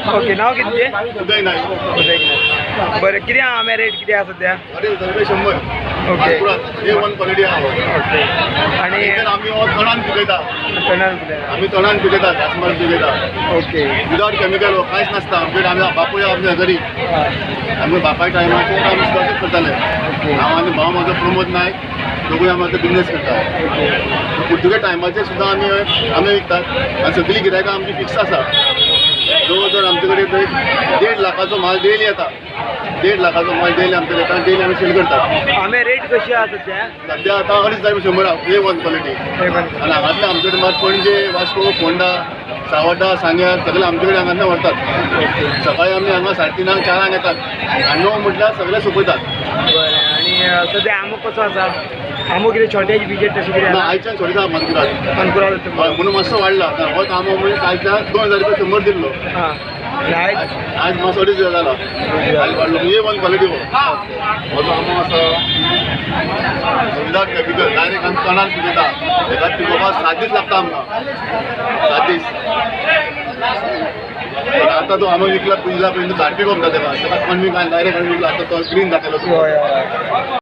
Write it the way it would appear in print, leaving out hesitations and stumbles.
Okay, नाव कितें तुजें? उदय नायक. उदय नायक. बरें, कितें आंबे रेट कितें आसा सद्या? 250 रुपया 100. ओके. ए वन क्वॉलिटी आहा. ओके, आणि आमी हो तणान पिकयता. तणान पिकयता. आमी तणान पिकयता, घास मारून पिकयता. ओके. विदाउट केमिकल कांयच नासता आमचे. आमी बापूय आमच्या घरी, आमी बापाय टायमाचेर आमी तशेंच करताले. हांव आनी भाव म्हजो प्रमोद नायक दोगूय आमी आतां बिजनेस करता. पुर्तुगेज टायमाचेर सुद्दां आमी आमी विकतात आनी सगळीं गिरायकां आमची फिक्स आसा. जवळ जवळ आमचे कडेन एक 1.5 लाखाचो माल डेली येता. 1.5 लाखाचो माल डेली आमचे येता, डेली आमी सेल करतात. आंबे रेट कशी आसा सद्या? सद्या आतां 250 रुपया 100 ए वन क्वॉलिटी. आनी हांगांतले आमचे कडेन मात पणजे, वास्को, फोंडा, सावड्डा, सांग्यार सगळे आमचे कडेन हांगांतल्यान व्हरतात. सकाळी आमी हांगा 3:30 4 येतात आनी 9 म्हटल्यार सगळे सोंपयतात. बरें, आनी सद्या आंबो कसो आसा? आंबो कितें शॉर्टेज बिजेट तशें कितें? ना, आयच्यान शॉर्टेज आसा मनकुरात. मनकुरात. हय, म्हणून मातसो वाडला. होच आंबो म्हणजे कालच्या 2000 रुपया 100 दिल्लो. हां, आज मातसो 2500 जाला, आज वाडलो. ए वन क्वॉलिटी हो हो आंबो आसा, विदाउट केमिकल, डायरेक्ट आमी तणान पिकयता. हेका पिकोवपाक 7 दीस लागता आमकां, 7 दीस. आतां तो आंबो विकला, पिजला पळय झाड पिकोवप जाता तेका, तेका कणवीक डायरेक्ट आमी विकला, आतां तो ग्रीन जातलो. हय हय.